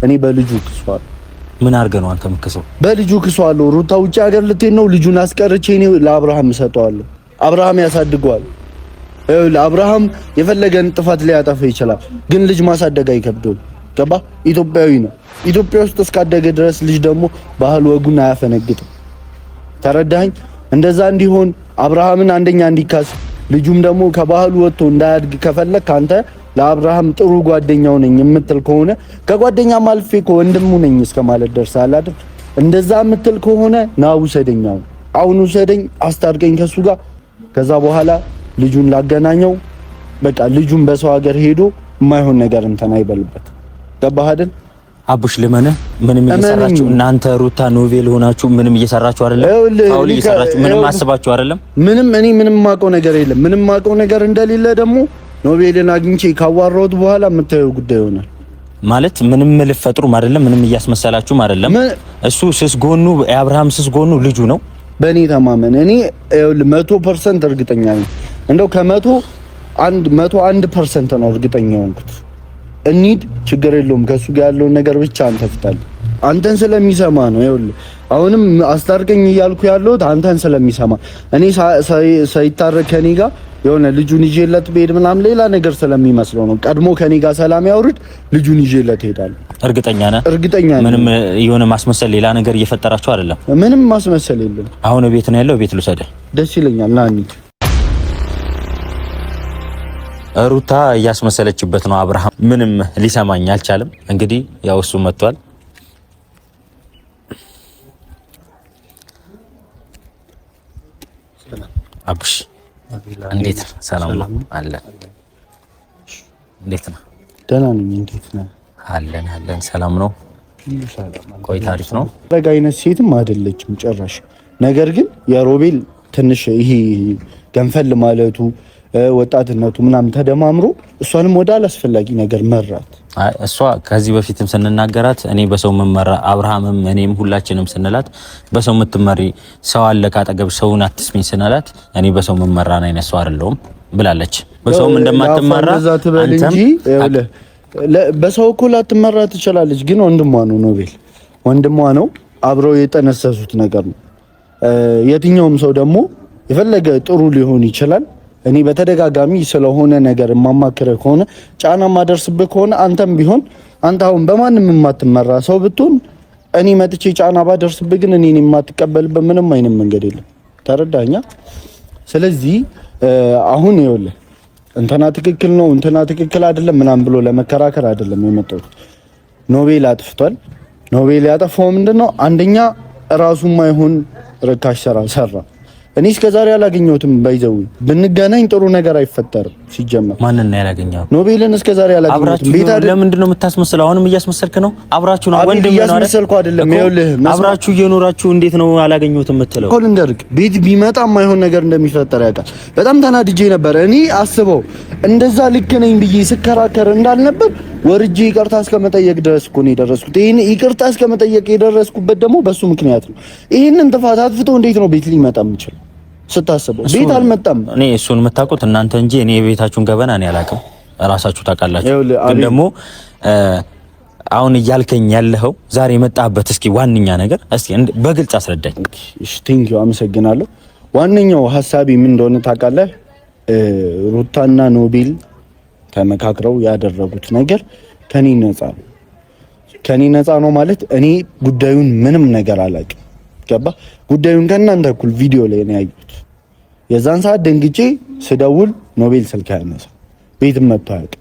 እኔ በልጁ ክሷል። ምን አድርገህ ነው አንተ የምትክሰው? በልጁ ክሷለሁ። ሩታ ውጭ ሀገር ልትሄድ ነው። ልጁን አስቀርቼ እኔ ለአብርሃም እሰጠዋለሁ። አብርሃም ያሳድገዋል። አብርሃም የፈለገን ጥፋት ሊያጠፋ ይችላል፣ ግን ልጅ ማሳደግ አይከብደውም። ገባ? ኢትዮጵያዊ ነው። ኢትዮጵያ ውስጥ እስካደገ ድረስ ልጅ ደግሞ ባህል ወጉን አያፈነግጥም። ተረዳኸኝ? እንደዛ እንዲሆን አብርሃምን አንደኛ እንዲካስ ልጁም ደግሞ ከባህሉ ወጥቶ እንዳያድግ ከፈለግ አንተ ለአብርሃም ጥሩ ጓደኛው ነኝ የምትል ከሆነ ከጓደኛም አልፌ እኮ ወንድሙ ነኝ እስከ ማለት ደርሰሃል አይደል? እንደዛ የምትል ከሆነ ና ውሰደኝ፣ አሁን ውሰደኝ፣ አስታርቀኝ ከሱ ጋር። ከዛ በኋላ ልጁን ላገናኘው። በቃ ልጁን በሰው ሀገር ሄዶ የማይሆን ነገር እንትን አይበልበት። ገባህ አይደል? አቡሽ ልመንህ፣ ምንም እየሰራችሁ እናንተ ሩታ ኖቬል ሆናችሁ ምንም እየሰራችሁ አይደለም። foul እየሰራችሁ ምንም አስባችሁ አይደለም። ምንም እኔ ምንም የማውቀው ነገር የለም። ምንም የማውቀው ነገር እንደሌለ ደግሞ ኖቤልን አግኝቼ ካዋራሁት በኋላ የምታየው ጉዳይ ይሆናል። ማለት ምንም ልፈጥሩም አይደለም፣ ምንም እያስመሰላችሁም አይደለም። እሱ ስስ ጎኑ የአብርሃም ስስ ጎኑ ልጁ ነው። በእኔ ተማመን። እኔ 100% እርግጠኛ ነኝ። እንደው ከመቶ አንድ 101% ነው እርግጠኛ ሆንኩት። እንሂድ፣ ችግር የለውም። ከእሱ ጋር ያለውን ነገር ብቻ አንተ ፍታልኝ። አንተን ስለሚሰማ ነው። ይኸውልህ አሁንም አስታርቀኝ እያልኩ ያለሁት አንተን ስለሚሰማ እኔ ሳይታረቅ ከኔ ጋር የሆነ ልጁን ይዤለት ብሄድ ምናምን ሌላ ነገር ስለሚመስለው ነው። ቀድሞ ከኔ ጋር ሰላም ያውርድ፣ ልጁን ይዤለት እሄዳለሁ። እርግጠኛ ነህ? እርግጠኛ ነኝ። ምንም የሆነ ማስመሰል ሌላ ነገር እየፈጠራችሁ አይደለም? ምንም ማስመሰል የለም። አሁን ቤት ነው ያለው፣ ቤት ልውሰድህ። ደስ ይለኛል። ና እንሂድ። ሩታ እያስመሰለችበት ነው። አብርሃም ምንም ሊሰማኝ አልቻለም። እንግዲህ ያው እሱ መጥቷል። አቡሽ እንዴት ነው? ሰላም ነው አለን። እንዴት ነው? ደህና ነኝ። እንዴት ነው? አለን አለን። ሰላም ነው። ቆይታ አሪፍ ነው። ረጋ አይነት ሴትም አይደለችም ጭራሽ። ነገር ግን የሮቤል ትንሽ ይሄ ገንፈል ማለቱ ወጣትነቱ ምናምን ተደማምሮ እሷንም ወደ አላስፈላጊ ነገር መራት። እሷ ከዚህ በፊትም ስንናገራት እኔ በሰው መመራ አብርሃምም እኔም ሁላችንም ስንላት በሰው የምትመሪ ሰው አለ ካጠገብ ሰውን አትስሚኝ ስንላት እኔ በሰው መመራን አይነት ሰው አይደለሁም ብላለች። በሰውም እንደማትመራ አንተም በሰው እኮ ላትመራ ትችላለች፣ ግን ወንድሟ ነው ኖቤል፣ ወንድሟ ነው። አብረው የጠነሰሱት ነገር ነው። የትኛውም ሰው ደግሞ የፈለገ ጥሩ ሊሆን ይችላል። እኔ በተደጋጋሚ ስለሆነ ነገር የማማክርህ ከሆነ ጫና ማደርስብህ ከሆነ አንተም ቢሆን አንተ አሁን በማንም የማትመራ ሰው ብትሆን እኔ መጥቼ ጫና ባደርስብህ ግን እኔን የማትቀበልበት ምንም አይነት መንገድ የለም። ተረዳኛ? ስለዚህ አሁን ይኸውልህ እንትና ትክክል ነው እንትና ትክክል አይደለም ምናምን ብሎ ለመከራከር አይደለም የመጣሁት። ኖቤል አጥፍቷል። ኖቤል ያጠፋው ምንድነው? አንደኛ ራሱ ማይሆን ርካሽ ስራ ሰራ። እኔ እስከ ዛሬ አላገኘሁትም። by the way ብንገናኝ ጥሩ ነገር አይፈጠርም። ሲጀመር ማንን ነው ያላገኘኸው? ኖቤልን እስከ ዛሬ አላገኘሁትም። ቤት አይደል? ለምንድን ነው የምታስመስለው? አሁንም እያስመሰልክ ነው። አብራችሁ ነው ወንድም ነው እያስመሰልኩ አይደለም። ይኸውልህ አብራችሁ እየኖራችሁ እንዴት ነው አላገኘሁትም የምትለው? እኮ ልንገርህ፣ ቤት ቢመጣ የማይሆን ነገር እንደሚፈጠር ያውቃል። በጣም ተናድጄ ነበር። እኔ አስበው እንደዛ ልክ ነኝ ብዬ ስከራከር እንዳልነበር ወርጄ ይቅርታ እስከመጠየቅ ድረስ እኮ ነው የደረስኩት። ይሄን ይቅርታ እስከመጠየቅ የደረስኩበት ደግሞ በሱ ምክንያት ነው። ይሄንን ጥፋት አጥፍቶ እንዴት ነው ቤት ሊመጣ የሚችለው? ስታስበው ቤት አልመጣም። እኔ እሱን የምታውቁት እናንተ እንጂ እኔ የቤታችሁን ገበና እኔ አላውቅም። እራሳችሁ ታውቃላችሁ። ግን ደግሞ አሁን እያልከኝ ያለኸው ዛሬ የመጣህበት እስኪ ዋነኛ ነገር እስኪ በግልጽ አስረዳኝ። እሺ፣ thank you አመሰግናለሁ። ዋነኛው ሀሳቢ ምን እንደሆነ ታውቃለህ? ሩታና ኖቤል ተመካክረው ያደረጉት ነገር ከኔ ነፃ ነው። ከኔ ነፃ ነው ማለት እኔ ጉዳዩን ምንም ነገር አላውቅም። ገባ? ጉዳዩን ከእናንተ እኩል ቪዲዮ ላይ ነው ያየሁት። የዛን ሰዓት ደንግጬ ስደውል ኖቤል ስልክ አያነሳ፣ ቤትም መጥቶ አያውቅም።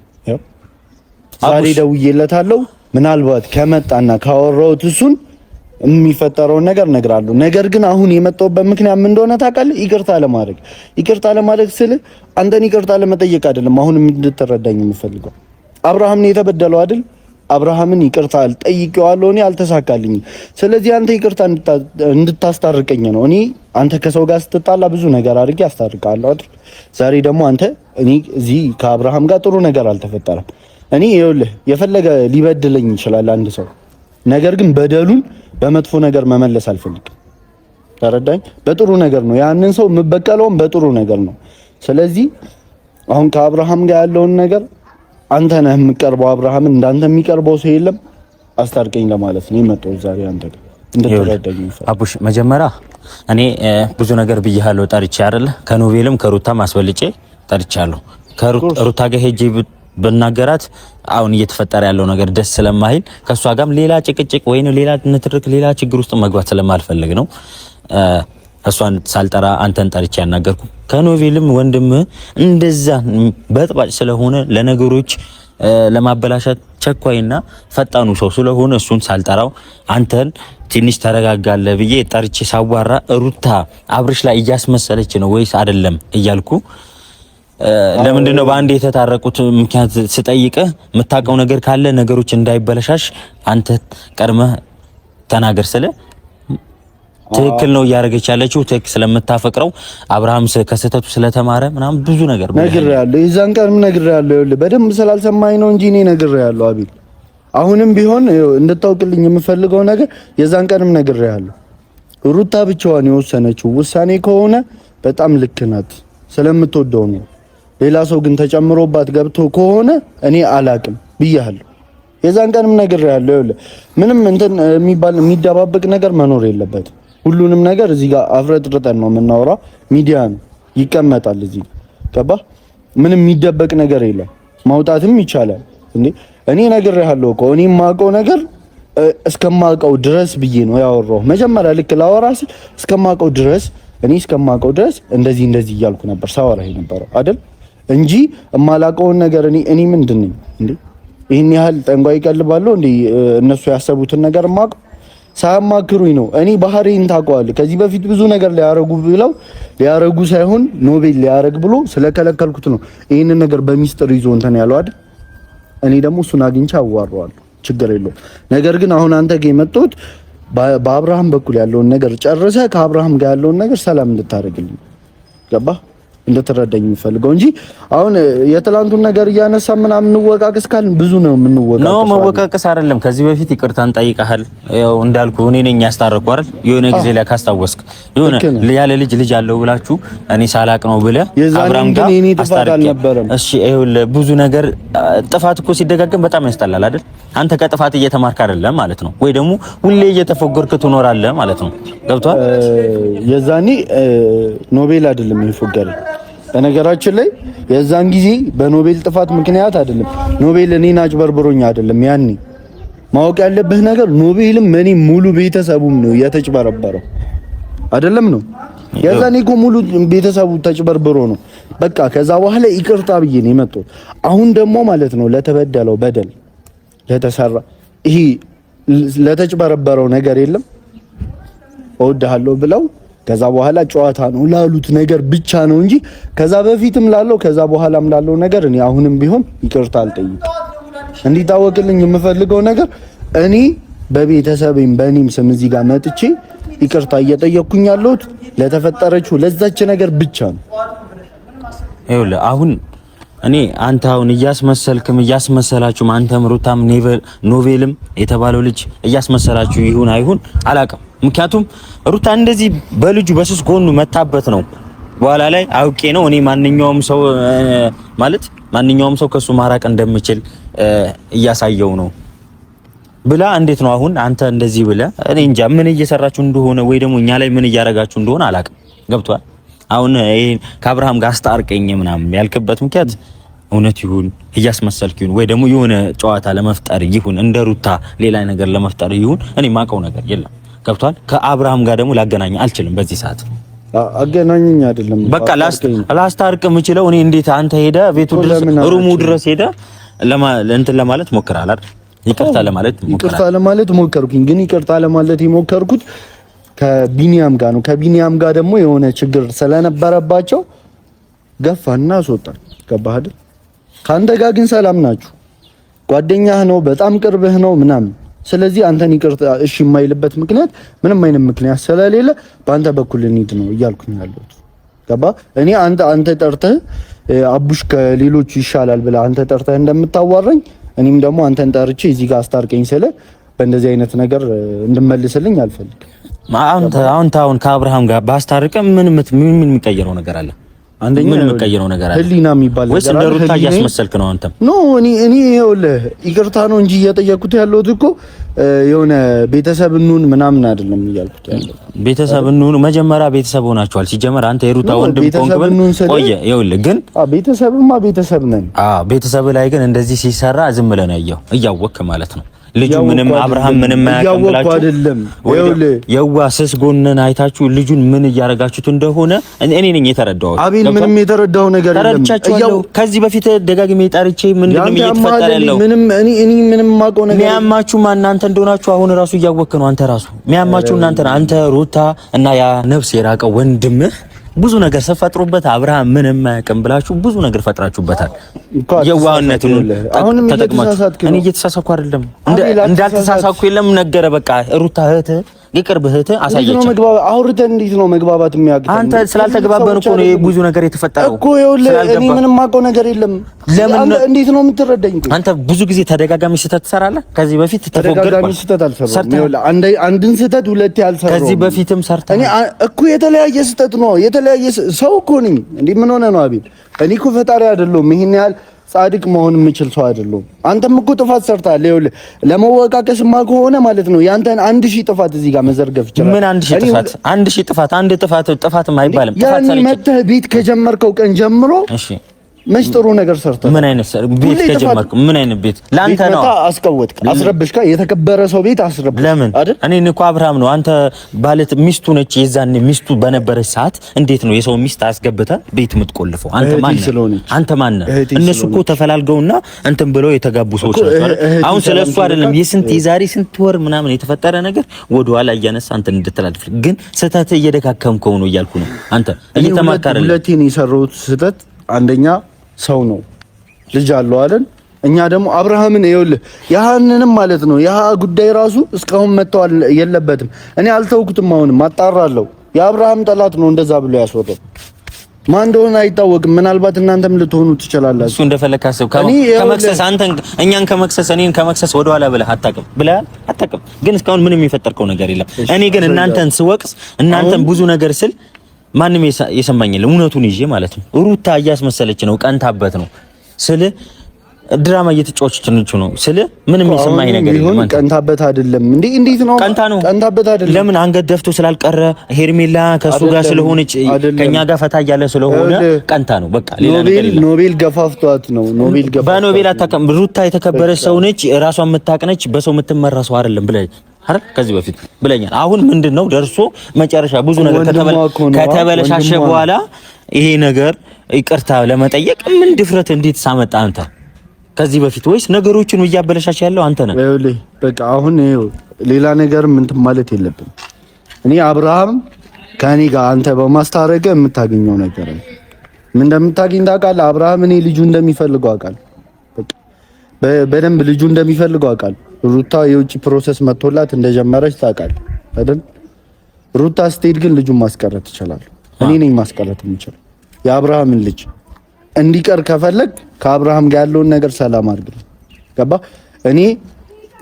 ዛሬ ደውዬለታለሁ። ምናልባት ከመጣና ካወራሁት እሱን የሚፈጠረውን ነገር እነግራለሁ። ነገር ግን አሁን የመጣሁበት ምክንያት ምን እንደሆነ ታውቃለህ? ይቅርታ ለማድረግ ይቅርታ ለማድረግ ስል አንተን ይቅርታ ለመጠየቅ አይደለም። አሁንም እንድትረዳኝ የምፈልገው አብርሃም ነው የተበደለው አይደል? አብርሃምን ይቅርታ ጠይቄዋለሁ፣ እኔ አልተሳካልኝም። ስለዚህ አንተ ይቅርታ እንድታስታርቀኝ ነው። እኔ አንተ ከሰው ጋር ስትጣላ ብዙ ነገር አድርጌ አስታርቃለሁ አይደል? ዛሬ ደግሞ አንተ እኔ እዚህ ከአብርሃም ጋር ጥሩ ነገር አልተፈጠረም። እኔ ይኸውልህ የፈለገ ሊበድለኝ ይችላል አንድ ሰው፣ ነገር ግን በደሉን በመጥፎ ነገር መመለስ አልፈልግም። ተረዳኝ? በጥሩ ነገር ነው ያንን ሰው የምበቀለውም በጥሩ ነገር ነው። ስለዚህ አሁን ከአብርሃም ጋር ያለውን ነገር አንተ ነህ የምቀርበው። አብርሃምን እንዳንተ የሚቀርበው ሰው የለም። አስታርቀኝ ለማለት ነው የመጣሁት ዛሬ አንተ ጋር እንድትረዳኝ። አቡሽ መጀመሪያ እኔ ብዙ ነገር ብያለሁ፣ ጠርቼ አይደለ? ከኖቬልም ከሩታም አስበልጬ ጠርቻለሁ። ከሩታ ጋር ሄጄ ብናገራት አሁን እየተፈጠረ ያለው ነገር ደስ ስለማይል ከእሷ ጋርም ሌላ ጭቅጭቅ ወይ ሌላ ንትርክ፣ ሌላ ችግር ውስጥ መግባት ስለማልፈልግ ነው እሷን ሳልጠራ አንተን ጠርቼ ያናገርኩ። ከኖቬልም ወንድም እንደዛ በጥባጭ ስለሆነ ለነገሮች ለማበላሸት ቸኳይና ፈጣኑ ሰው ስለሆነ እሱን ሳልጠራው አንተን ትንሽ ተረጋጋለ ብዬ ጠርቼ ሳዋራ ሩታ አብርሽ ላይ እያስመሰለች ነው ወይስ አይደለም እያልኩ ለምንድን ነው በአንድ የተታረቁት ምክንያት ስጠይቅህ የምታውቀው ነገር ካለ ነገሮች እንዳይበለሻሽ አንተ ቀድመህ ተናገር ስለ ትክክል ነው እያደረገች ያለችው ትክክል ስለምታፈቅረው አብርሃም ከስህተቱ ስለተማረ ምናምን ብዙ ነገር ነግሬሃለሁ። የዛን ቀንም ነግሬሃለሁ። ይኸውልህ በደንብ ስላልሰማኝ ነው እንጂ እኔ ነግሬሃለሁ አቤል። አሁንም ቢሆን እንድታውቅልኝ የምፈልገው ነገር የዛን ቀንም ነግሬሃለሁ። ሩታ ብቻዋን የወሰነችው ውሳኔ ከሆነ በጣም ልክ ናት፣ ስለምትወደው ነው። ሌላ ሰው ግን ተጨምሮባት ገብቶ ከሆነ እኔ አላቅም ብያለሁ። የዛን ቀንም ነግሬሃለሁ። ይኸውልህ ምንም እንትን የሚባል የሚደባበቅ ነገር መኖር የለበትም። ሁሉንም ነገር እዚህ ጋር አፍረጥርጠን ነው የምናወራው። ሚዲያ ነው ይቀመጣል እዚህ ገባ። ምንም የሚደበቅ ነገር የለም። ማውጣትም ይቻላል እንዴ። እኔ ነግሬሃለሁ እኮ እኔ የማውቀው ነገር እስከማውቀው ድረስ ብዬ ነው ያወራው። መጀመሪያ ልክ ላወራ ስል እስከማውቀው ድረስ እኔ እስከማውቀው ድረስ እንደዚህ እንደዚህ እያልኩ ነበር ሳወራ የነበረው አይደል እንጂ የማላውቀውን ነገር እኔ እኔ ምንድን ነኝ እንዴ? ይህን ያህል ጠንቋይ ይቀልባለሁ እንዴ? እነሱ ያሰቡትን ነገር የማውቀው ሳያማክሩኝ ነው። እኔ ባህሪን ታውቀዋለህ። ከዚህ በፊት ብዙ ነገር ሊያረጉ ብለው ሊያረጉ ሳይሆን ኖቤል ሊያረግ ብሎ ስለከለከልኩት ነው ይህንን ነገር በሚስጥር ይዞ እንትን ያለው አይደል። እኔ ደግሞ እሱን አግኝቼ አዋራዋለሁ፣ ችግር የለውም። ነገር ግን አሁን አንተ ጋር የመጣሁት በአብርሃም በኩል ያለውን ነገር ጨርሰህ ከአብርሃም ጋር ያለውን ነገር ሰላም እንድታደርግልኝ ገባህ? እንድትረዳኝ የምፈልገው እንጂ አሁን የትላንቱን ነገር እያነሳ ምናምን እንወቃቀስ ካልን ብዙ ነው የምንወቃቀስ። ነው መወቃቀስ አይደለም። ከዚህ በፊት ይቅርታን ጠይቀሃል። ያው እንዳልኩ እኔ ነኝ ያስታረኩ አይደል? የሆነ ጊዜ ላይ ካስታወስክ የሆነ ያለ ልጅ ልጅ አለው ብላችሁ እኔ ሳላቅ ነው ብለህ አብርሃም ጋር አስታርቄ። እሺ ይኸውልህ ብዙ ነገር ጥፋት እኮ ሲደጋገም በጣም ያስጠላል አይደል? አንተ ከጥፋት እየተማርክ አይደለም ማለት ነው፣ ወይ ደግሞ ሁሌ እየተፎገርክ ትኖራለህ ማለት ነው። ገብቶሃል? የዛኔ ኖቤል አይደለም የፎገረኝ። በነገራችን ላይ የዛን ጊዜ በኖቤል ጥፋት ምክንያት አይደለም፣ ኖቤል እኔን አጭበርብሮኝ አይደለም። ያኔ ማወቅ ያለብህ ነገር ኖቤልም እኔ ሙሉ ቤተሰቡም ነው የተጭበረበረው። አይደለም ነው የዛኔ እኮ ሙሉ ቤተሰቡ ተጭበርብሮ ነው። በቃ ከዛ በኋላ ይቅርታ ብዬ ነው የመጣሁት። አሁን ደግሞ ማለት ነው ለተበደለው በደል ለተሰራ ይሄ ለተጭበረበረው ነገር የለም እወድሃለሁ ብለው ከዛ በኋላ ጨዋታ ነው ላሉት ነገር ብቻ ነው እንጂ ከዛ በፊትም ላለው ከዛ በኋላም ላለው ነገር እኔ አሁንም ቢሆን ይቅርታ አልጠይቅም። እንዲታወቅልኝ የምፈልገው ነገር እኔ በቤተሰቤም በእኔም ስም እዚህ ጋር መጥቼ ይቅርታ እየጠየቅኩኝ ያለሁት ለተፈጠረችው ለዛች ነገር ብቻ ነው። ይኸውልህ አሁን እኔ አንተ አሁን እያስመሰልክም እያስመሰላችሁም አንተም ሩታም ኖቬልም የተባለው ልጅ እያስመሰላችሁ ይሁን አይሁን አላውቅም። ምክንያቱም ሩታ እንደዚህ በልጁ በስስ ጎኑ መታበት ነው። በኋላ ላይ አውቄ ነው እኔ ማንኛውም ሰው ማለት ማንኛውም ሰው ከሱ ማራቅ እንደምችል እያሳየው ነው ብላ እንዴት ነው አሁን አንተ እንደዚህ ብለ እኔ እንጃ ምን እየሰራችሁ እንደሆነ ወይ ደግሞ እኛ ላይ ምን እያረጋችሁ እንደሆነ አላውቅም። ገብቷል። አሁን ይሄ ከአብርሃም ጋር አስታርቀኝ ምናምን ያልክበት ምክንያት እውነት ይሁን እያስመሰልክ ይሁን ወይ ደግሞ የሆነ ጨዋታ ለመፍጠር ይሁን እንደ ሩታ ሌላ ነገር ለመፍጠር ይሁን እኔ ማውቀው ነገር የለም። ገብቷል። ከአብርሃም ጋር ደግሞ ላገናኝ አልችልም በዚህ ሰዓት። አገናኘኝ አይደለም በቃ ላስታርቅ የምችለው እኔ እንዴት አንተ ሄደ ቤቱ ድረስ room ኡ ድረስ ሄደ እንትን ለማለት ሞክረሃል አይደል? ይቅርታ ለማለት ይቅርታ ለማለት ሞከርኩኝ። ግን ይቅርታ ለማለት የሞከርኩት ከቢኒያም ጋር ነው። ከቢኒያም ጋር ደግሞ የሆነ ችግር ስለነበረባቸው ገፋና አስወጣን። ገባህ አይደል? ከአንተ ጋር ግን ሰላም ናችሁ። ጓደኛህ ነው፣ በጣም ቅርብህ ነው ምናምን። ስለዚህ አንተን ይቅርታ እሺ የማይልበት ምክንያት ምንም አይነት ምክንያት ስለሌለ በአንተ በኩል እንሂድ ነው እያልኩኝ ያለሁት። ገባህ? እኔ አንተ አንተ ጠርተህ አቡሽ ከሌሎቹ ይሻላል ብለህ አንተ ጠርተህ እንደምታዋራኝ እኔም ደግሞ አንተን ጠርቼ እዚህ ጋር አስታርቀኝ ስለ በእንደዚህ አይነት ነገር እንድመልስልኝ አልፈልግም። አሁን አሁን ከአብርሃም ጋር ባስታርቅም ምን ምን የሚቀየረው ነገር አለ? አንደኛ ምን የምቀይረው ነገር አለ? ህሊና የሚባል ወይስ እንደ ሩታ እያስመሰልክ ነው አንተም? No እኔ ይኸውልህ ይቅርታ ነው እንጂ እየጠየኩት ያለሁት እኮ የሆነ ቤተሰብ እንሁን ምናምን አይደለም እያልኩት ያለሁት። ቤተሰብ እንሁን መጀመሪያ ቤተሰብ ሆናችኋል። ሲጀመር አንተ የሩታ ወንድም ቆንክ ብል ቆየ። ይኸውልህ ግን ቤተሰብማ ቤተሰብ ነን። አዎ ቤተሰብ ላይ ግን እንደዚህ ሲሰራ ዝም ብለህ ነው ያየኸው፣ እያወቅህ ማለት ነው። ልጁ ምንም አብርሃም ምንም አያውቅም ብላችሁ አይደለም። የዋ ስስ ጎንን አይታችሁ ልጁን ምን እያረጋችሁት እንደሆነ እኔ ነኝ የተረዳሁት። አቤል ምንም የተረዳው ነገር የለም። ተረድቻችኋለሁ። ከዚህ በፊት ደጋግሜ ጠርቼ ምንድነው እየተፈጠረ ያለው ምንም እኔ ምንም የማውቀው ነገር ሚያማችሁ እናንተ እንደሆናችሁ አሁን ራሱ እያወቅህ ነው። አንተ ራሱ ሚያማችሁ እናንተ አንተ ሩታ እና ያ ነፍስ የራቀው ወንድምህ ብዙ ነገር ሰፈጥሩበት። አብርሃም ምንም አያውቅም ብላችሁ ብዙ ነገር ፈጥራችሁበታል። የዋህነቱን ተጠቅማችሁ እኔ እየተሳሳኩ አይደለም፣ እንዳልተሳሳኩ የለም ነገረ በቃ ሩታ እህትህ የቅርብ እህትህ አሳየች። አውርተን እንዴት ነው መግባባት የሚያቅተን? አንተ ስላልተግባባን እኮ ነው ብዙ ነገር የተፈጠረው እኮ። ይኸውልህ እኔ ምንም የማውቀው ነገር የለም። ለምን እንዴት ነው የምትረዳኝ? አንተ ብዙ ጊዜ ተደጋጋሚ ስህተት ትሰራለህ። ከዚህ በፊት ተደጋጋሚ ስህተት አልሰራሁም። ይኸውልህ አንድን ስህተት ሁለቴ አልሰራሁም። ከዚህ በፊትም ሰርተህ እኔ እኮ የተለያየ ስህተት ነው የተለያየ ሰው እኮ ነኝ። እንዴ ምን ሆነህ ነው አቤል? እኔ እኮ ፈጣሪ አይደለሁም። ይሄን ያህል ጻድቅ መሆን የምችል ሰው አይደለሁም። አንተም እኮ ጥፋት ሰርተሃል። ይኸውልህ ለመወቃቀስማ ከሆነ ማለት ነው ያንተን 1000 ጥፋት እዚህ ጋር መዘርገፍ ይችላል። ምን 1000 ጥፋት? 1000 ጥፋት አንድ ጥፋት ጥፋትም አይባልም። ጥፋት ሰርቼ መተህ ቤት ከጀመርከው ቀን ጀምሮ እሺ መች ጥሩ ነገር ሰርተህ ምን አይነት ቤት ከጀመርክ ምን አይነት ቤት ላንተ ነው? አስቀወጥክ፣ አስረብሽካ፣ የተከበረ ሰው ቤት አስረብሽ። ለምን እኔ እኮ አብርሃም ነው አንተ ባለት ሚስቱ ነች። የዛኔ ሚስቱ በነበረች ሰዓት እንዴት ነው የሰው ሚስት አስገብተህ ቤት የምትቆልፈው? አንተ ማን ነህ? አንተ ማን ነህ? እነሱ እኮ ተፈላልገውና እንትን ብለው የተጋቡ ሰዎች ናቸው። አሁን ስለሱ አይደለም የስንት የዛሬ ስንት ወር ምናምን የተፈጠረ ነገር ወደኋላ እያነሳ አንተ እንድትላልፍ ግን ስህተት እየደካከምከው ነው እያልኩ ነው። አንተ እየተማከረ ሁለቴን የሰራሁት ስህተት አንደኛ ሰው ነው ልጅ አለው አይደል? እኛ ደግሞ አብርሃምን ይኸውልህ ያህንንም ማለት ነው ያ ጉዳይ ራሱ እስካሁን መተዋል የለበትም። እኔ አልተውኩትም፣ አሁንም አጣራለሁ። የአብርሃም ጠላት ነው እንደዛ ብሎ ያስወራው ማን እንደሆነ አይታወቅም። ምናልባት እናንተም ልትሆኑ ትችላላችሁ። እሱ እንደፈለክ አስብ። ከመክሰስ አንተን እኛን ከመክሰስ እኔን ከመክሰስ ወደኋላ ብለህ አታውቅም ብለህ አታውቅም። ግን እስካሁን ምንም የፈጠርከው ነገር የለም። እኔ ግን እናንተን ስወቅስ እናንተን ብዙ ነገር ስል ማንም የሰማኝ የለም። እውነቱን ይዤ ማለት ነው። ሩታ እያስመሰለች ነው፣ ቀንታበት ነው ስል ድራማ እየተጫወተች ነው ስል ምንም የሰማኝ ነገር የለም። ቀንታበት አይደለም እንዴ? እንዴት ነው ቀንታ ነው? ቀንታበት አይደለም። ለምን አንገት ደፍቶ ስላልቀረ ሄርሜላ ከሱ ጋር ስለሆነች ከኛ ጋር ፈታ እያለ ስለሆነ ቀንታ ነው። በቃ ሌላ ነገር የለም። ኖቤል ገፋፍቷት ነው። ኖቤል ገፋፍቷት በኖቤል አታውቅም። ሩታ የተከበረች ሰው ነች፣ ራሷን የምታውቅ ነች፣ በሰው የምትመራ ሰው አይደለም ብለህ አይደል ከዚህ በፊት ብለኛል። አሁን ምንድን ነው ደርሶ መጨረሻ ብዙ ነገር ከተበለሻሸ በኋላ ይሄ ነገር ይቅርታ ለመጠየቅ ምን ድፍረት እንዴት ሳመጣ አንተ ከዚህ በፊት ወይስ ነገሮችን እያበለሻሽ ያለው አንተ ነህ? ይኸውልህ በቃ አሁን ይኸው ሌላ ነገር እንትን ማለት የለብን። እኔ አብርሃም ከእኔ ጋር አንተ በማስታረቅ የምታገኘው ነገር ምን እንደምታገኝ ታውቃለህ። አብርሃም እኔ ልጁ እንደሚፈልገው አውቃለሁ። በቃ በደንብ ልጁ እንደሚፈልገው አውቃለሁ። ሩታ የውጭ process መጥቶላት እንደጀመረች ታውቃለህ አይደል? ሩታ ስትሄድ ግን ልጁን ማስቀረት ይችላል። እኔ ነኝ ማስቀረት የምችለው የአብርሃምን ልጅ እንዲቀር ከፈለግ ከአብርሃም ጋር ያለውን ነገር ሰላም አድርግልኝ። ገባ? እኔ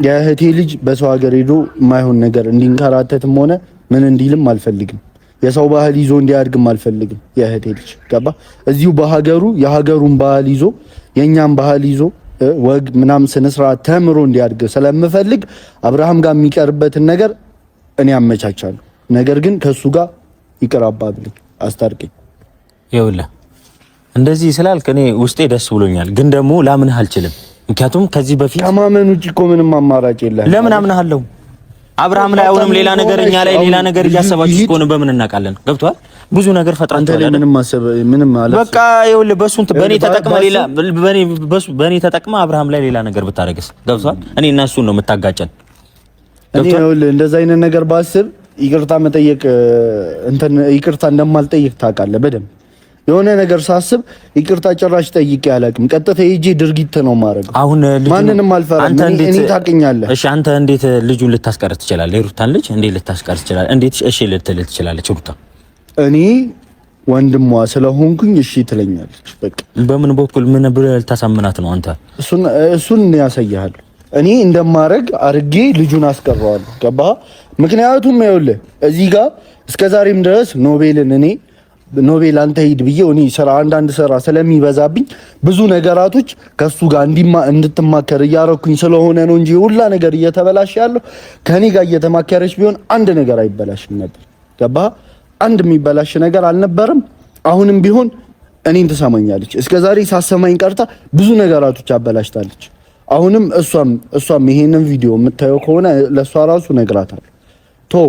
የእህቴ ልጅ በሰው ሀገር ሄዶ የማይሆን ነገር እንዲንከራተትም ሆነ ምን እንዲልም አልፈልግም። የሰው ባህል ይዞ እንዲያድግም አልፈልግም። የእህቴ ልጅ ገባ? እዚሁ በሀገሩ የሀገሩን ባህል ይዞ የእኛን ባህል ይዞ ወግ ምናምን ስነ ስርዓት ተምሮ እንዲያድግ ስለምፈልግ አብርሃም ጋር የሚቀርበትን ነገር እኔ አመቻቻለሁ። ነገር ግን ከእሱ ጋር ይቅር አባብልኝ፣ አስታርቀኝ። ይኸውልህ እንደዚህ ስላልክ እኔ ውስጤ ደስ ብሎኛል፣ ግን ደግሞ ላምንህ አልችልም። ምክንያቱም ከዚህ በፊት ከማመን ውጭ እኮ ምንም አማራጭ የለም። ለምን አምንሃለሁ? አብርሃም ላይ አሁንም ሌላ ነገር እኛ ላይ ሌላ ነገር እያሰባችሁ ከሆነ በምን እናውቃለን? ገብቶሃል? ብዙ ነገር ፈጥራችሁ አንተ ላይ ምንም ማሰብ ምንም አለ። በቃ ይኸውልህ በሱን በኔ ተጠቅመ ሌላ በኔ በሱ በኔ ተጠቅመ አብርሃም ላይ ሌላ ነገር ብታደርግስ? ገብቶሃል? እኔ እና እሱን ነው የምታጋጨን። እኔ ይኸውልህ እንደዛ አይነት ነገር ባስብ ይቅርታ መጠየቅ እንትን ይቅርታ እንደማልጠይቅ ታውቃለህ በደንብ የሆነ ነገር ሳስብ ይቅርታ ጭራሽ ጠይቄ አላውቅም። ቀጥታ ሄጄ ድርጊት ነው የማደርገው። አሁን ማንንም አልፈራም። እኔ ታውቅኛለህ። እሺ አንተ እንዴት ልጁን ልታስቀር ትችላለህ? የሩታን ልጅ እንዴት ልታስቀር ትችላለህ? እንዴት እሺ ልትል ትችላለች ሩታ? እኔ ወንድሟ ስለሆንኩኝ እሺ ትለኛለች። በቃ በምን በኩል ምን ብለህ ልታሳምናት ነው አንተ? እሱን እሱን ያሳይሃል። እኔ እንደማረግ አርጌ ልጁን አስቀረዋለሁ። ገባህ? ምክንያቱም ይኸውልህ እዚህ ጋር እስከዛሬም ድረስ ኖቤልን እኔ ኖቤል አንተ ሂድ ብዬ እኔ ስራ አንዳንድ ስራ ስለሚበዛብኝ ብዙ ነገራቶች ከሱ ጋር እንድትማከር እያረኩኝ ስለሆነ ነው እንጂ ሁላ ነገር እየተበላሸ ያለው ከኔ ጋር እየተማከረች ቢሆን አንድ ነገር አይበላሽም ነበር። ገባህ? አንድ የሚበላሽ ነገር አልነበረም። አሁንም ቢሆን እኔን ትሰማኛለች። እስከዛሬ ሳሰማኝ ቀርታ ብዙ ነገራቶች አበላሽታለች። አሁንም እሷም ይሄንን ቪዲዮ የምታየው ከሆነ ለእሷ ራሱ እነግራታለሁ። ቶ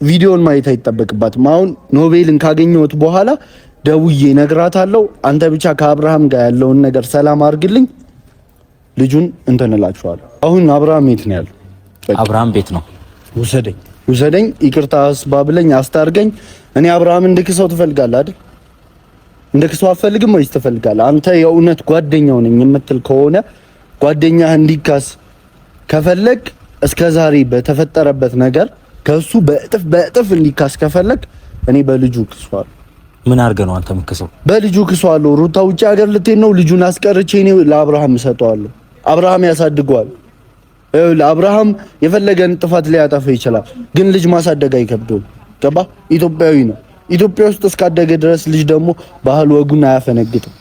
ቪዲዮን ማየት አይጠበቅባትም። አሁን ኖቤልን ካገኘሁት በኋላ ደውዬ እነግራታለሁ። አንተ ብቻ ከአብርሃም ጋር ያለውን ነገር ሰላም አድርግልኝ፣ ልጁን እንትን እላችኋለሁ። አሁን አብርሃም የት ነው ያለው? አብርሃም ቤት ነው። ውሰደኝ፣ ውሰደኝ፣ ይቅርታ አስባብለኝ፣ አስታርገኝ። እኔ አብርሃም እንድክሰው ትፈልጋለህ አይደል? እንድክሰው አትፈልግም ወይስ ትፈልጋለህ? አንተ የእውነት ጓደኛው ነኝ የምትል ከሆነ ጓደኛህ እንዲካስ ከፈለግ እስከ ዛሬ በተፈጠረበት ነገር ከሱ በእጥፍ በእጥፍ እንዲካስ ከፈለግ እኔ በልጁ ክሷለሁ። ምን አድርገህ ነው አንተ የምትክሰው? በልጁ ክሷለሁ። ሩታ ውጭ ሀገር ልትሄድ ነው። ልጁን አስቀርቼ እኔ ለአብርሃም እሰጠዋለሁ። አብርሃም ያሳድገዋል። አብርሃም የፈለገን ጥፋት ሊያጠፋ ይችላል፣ ግን ልጅ ማሳደግ አይከብደውም። ገባ? ኢትዮጵያዊ ነው። ኢትዮጵያ ውስጥ እስካደገ ድረስ ልጅ ደግሞ ባህል ወጉን አያፈነግጥም።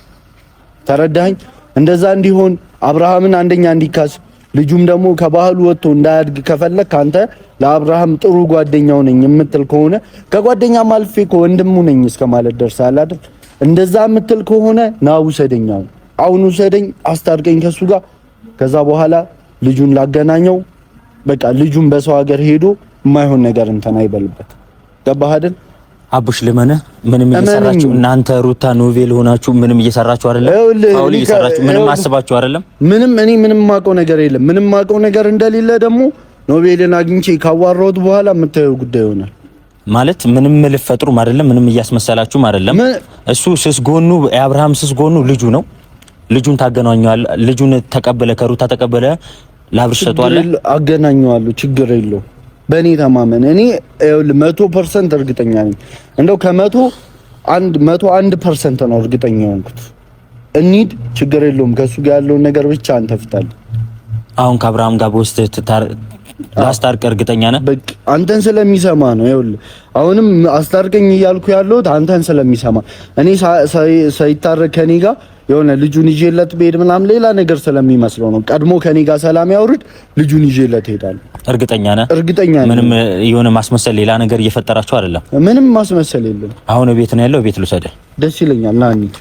ተረዳኸኝ? እንደዛ እንዲሆን አብርሃምን አንደኛ እንዲካስ ልጁም ደግሞ ከባህሉ ወጥቶ እንዳያድግ ከፈለግ አንተ ለአብርሃም ጥሩ ጓደኛው ነኝ የምትል ከሆነ ከጓደኛም አልፌ ወንድሙ ነኝ እስከ ማለት ደርሰሃል አይደል? እንደዛ የምትል ከሆነ ና ውሰደኝ፣ አሁን ውሰደኝ፣ አስታርቀኝ ከሱ ጋር። ከዛ በኋላ ልጁን ላገናኘው። በቃ ልጁን በሰው ሀገር ሄዶ የማይሆን ነገር እንትን አይበልበት። ገባህ አይደል? አቡሽ ልመንህ፣ ምንም እየሰራችሁ እናንተ ሩታ ኖቬል ሆናችሁ ምንም እየሰራችሁ አይደለም። foul እየሰራችሁ ምንም አስባችሁ አይደለም። ምንም እኔ ምንም የማውቀው ነገር የለም። ምንም የማውቀው ነገር እንደሌለ ደግሞ ኖቬልን አግኝቼ ካዋራሁት በኋላ የምታየው ጉዳይ ይሆናል። ማለት ምንም ልፈጥሩም አይደለም፣ ምንም እያስመሰላችሁም አይደለም። እሱ ስስ ጎኑ የአብርሃም ስስ ጎኑ ልጁ ነው። ልጁን ታገናኘዋለህ። ልጁን ተቀበለ፣ ከሩታ ተቀበለ፣ ለአብርሽ ሰጠዋለህ። አገናኘዋለሁ፣ ችግር የለውም። በእኔ ተማመን። እኔ 100% እርግጠኛ ነኝ። እንደው ከ101% ነው እርግጠኛ የሆንኩት። እንሂድ፣ ችግር የለውም። ከእሱ ጋር ያለውን ነገር ብቻ አንተ ፍታልኝ። አሁን ከአብርሃም ጋር በውስጥ ላስታርቅ እርግጠኛ ነህ? በቃ አንተን ስለሚሰማ ነው። ይኸውልህ አሁንም አስታርቀኝ እያልኩ ያለሁት አንተን ስለሚሰማ እኔ ሳይታረቅ ከኔ ጋር የሆነ ልጁን ይዤለት ብሄድ ምናምን ሌላ ነገር ስለሚመስለው ነው። ቀድሞ ከኔ ጋር ሰላም ያውርድ፣ ልጁን ይዤለት እሄዳለሁ። እርግጠኛ ነህ? እርግጠኛ ነኝ። ምንም የሆነ ማስመሰል ሌላ ነገር እየፈጠራችሁ አይደለም? ምንም ማስመሰል የለም። አሁን ቤት ነው ያለው፣ ቤት ልውሰድህ። ደስ ይለኛል። ና እንሂድ።